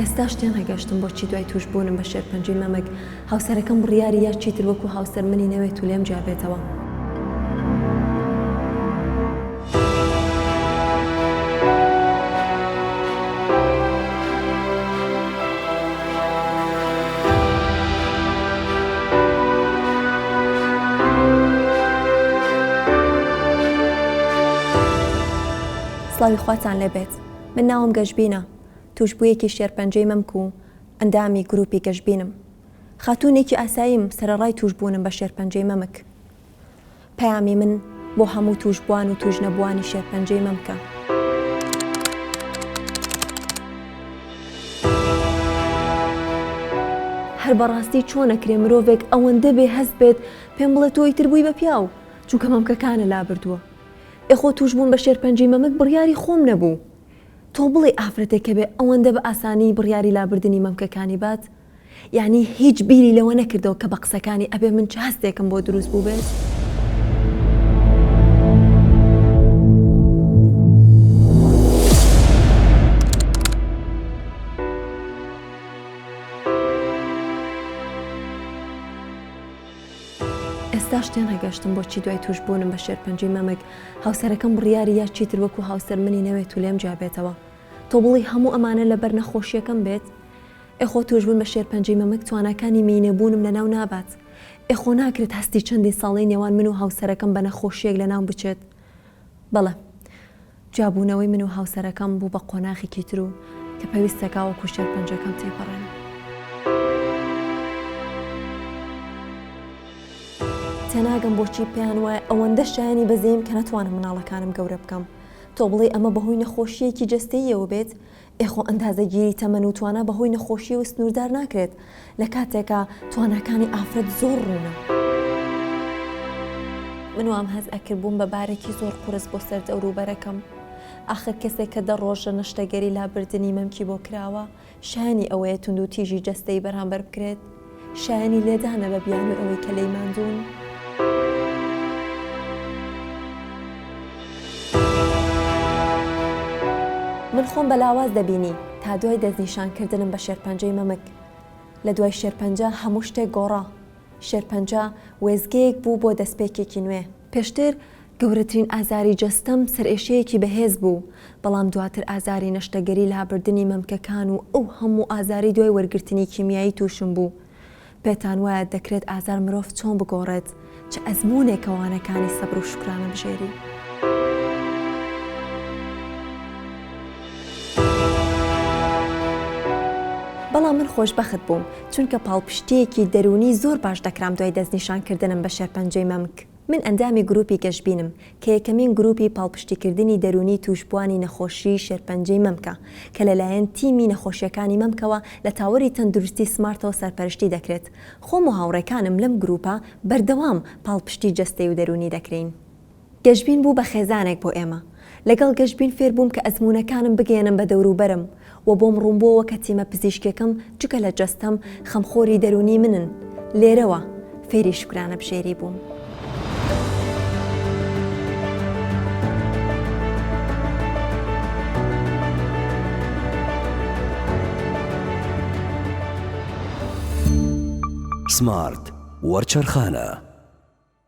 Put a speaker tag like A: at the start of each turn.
A: ئێستاش تێنەگەشتم بۆچی دوای تووشبوونم بە شێرپەنجەی مەمک، هاوسەرەکەم بڕیاری یا چیتر وەکو هاوسەر منی نەوێت و لێم جیابێتەوە. سڵاوی خواتان لێبێت من ناوم گەشبینە توشبوویەکی شێرپەنجەی مەمک و ئەندامی گروپی گەشبینم خاتوونێکی ئاساییم سەرەڕای توشبوونم بە شێرپەنجەی مەمک پەیامی من بۆ هەموو توشبووان و توشنەبووانی شێرپەنجەی مەمکە. هەر بەڕاستی چۆن ئەکرێ مرۆڤێک ئەوەندە بێ هەست بێت پێم بڵێ تۆ ئیتر بووی بە پیاو چونکە مەمکەکانە لابردووە ئێ خۆ توشبوون بە شێرپەنجەی مەمک بڕیاری خۆم نەبوو تۆ بڵێی ئافرەتێک هەبێ ئەوەندە بە ئاسانی بڕیاری لابردنی مەمکەکانی بات؟ یانی هیچ بیری لەوە نەکردەوە کە بە قسەکانی ئەبێ من چ هەستێکم بۆ دروست بووبێت؟ ئێستاش تێنەگەشتم بۆچی دوای تووشبوونم بە شێرپەنجەی مەمک، هاوسەرەکەم بڕیاری یا چیتر وەکو هاوسەر منی نەوێت و لێم جیابێتەوە. تۆ بڵێی هەموو ئەمانە لەبەر نەخۆشییەکەم بێت؟ ئێ خۆ تووشبوون بە شێرپەنجەی مەمک تواناکانی مێینەبوونم لەناو نابات. ئێ خۆ ناکرێت هەستی چەندین ساڵەی نێوان من و هاوسەرەکەم بە نەخۆشییەک لەناو بچێت. بەڵێ. جیابوونەوەی من و هاوسەرەکەم بوو بە قۆناغێکی تر و کە پێویستەکا وەکو شێرپەنجەکەم تێپەڕێنم. تێناگەم بۆچی پێیان وایە ئەوەندە شایەنی بەزەییم کە نەتوانم مناڵەکانم گەورە بکەم. تۆ بڵێی ئەمە بەهۆی نەخۆشییەکی جەستەییەوە بێت؟ ئێ خۆ ئەندازەگیری تەمەن و توانا بەهۆی نەخۆشییەوە سنووردار ناکرێت، لە کاتێکا تواناکانی ئافرەت زۆر ڕوونە. من وام هەست ئەکرد بووم بە بارێکی زۆر قورس بۆ سەر دەوروبەرەکەم. ئاخر کەسێک کە دە ڕۆژە نەشتەگەری لابردنی مەمکی بۆ کراوە، شایەنی ئەوەیە توندوتیژی جەستەیی بەرامبەر بکرێت؟ شایەنی لێدانە بە بیانووی ئەوەی کە لێی ماندوون؟ من خۆم بە لاواز دەبینی تا دوای دەستنیشانکردنم بە شێرپەنجەی مەمک. لە دوای شێرپەنجە هەموو شتێک گۆڕا. شێرپەنجە وێستگەیەک بوو بۆ دەستپێکێکی نوێ. پێشتر گەورەترین ئازاری جەستەم سەرئێشەیەکی بەهێز بوو، بەڵام دواتر ئازاری نەشتەگەری لابردنی مەمکەکان و ئەو هەموو ئازارەی دوای وەرگرتنی کیمیایی تووشم بوو. پێتان وایە دەکرێت ئازار مرۆڤ چۆن بگۆڕێت؟ چ ئەزموونێکە وانەکانی سەبر و شوکرانە بژێری؟ بەڵام من خۆشبەخت بووم، چونکە پاڵپشتییەکی دەروونی زۆر باش دەکرام دوای دەستنیشانکردنم بە شێرپەنجەی مەمک. من ئەندامی گروپی گەشبینم، کە یەکەمین گروپی پاڵپشتیکردنی دەروونی تووشبووانی نەخۆشیی شێرپەنجەی مەمکە، کە لەلایەن تیمی نەخۆشییەکانی مەمکەوە لە تاوەری تەندروستی سمارتەوە سەرپەرشتی دەکرێت. خۆم و هاوڕێکانم لەم گروپە بەردەوام پاڵپشتی جەستەی و دەروونی دەکرێین. گەشبین بوو بە خێزانێک بۆ ئێمە. لەگەڵ گەشبین فێربووم کە ئەزموونەکانم بگەیەنم بە دەوروبەرم و بۆم ڕوونبووەوە کە تیمە پزیشکیەکەم جگە لە جەستەم خەمخۆری دەروونی منن. لێرەوە فێری شوکرانەبژێری بووم.
B: سمارت وەرچەرخانە.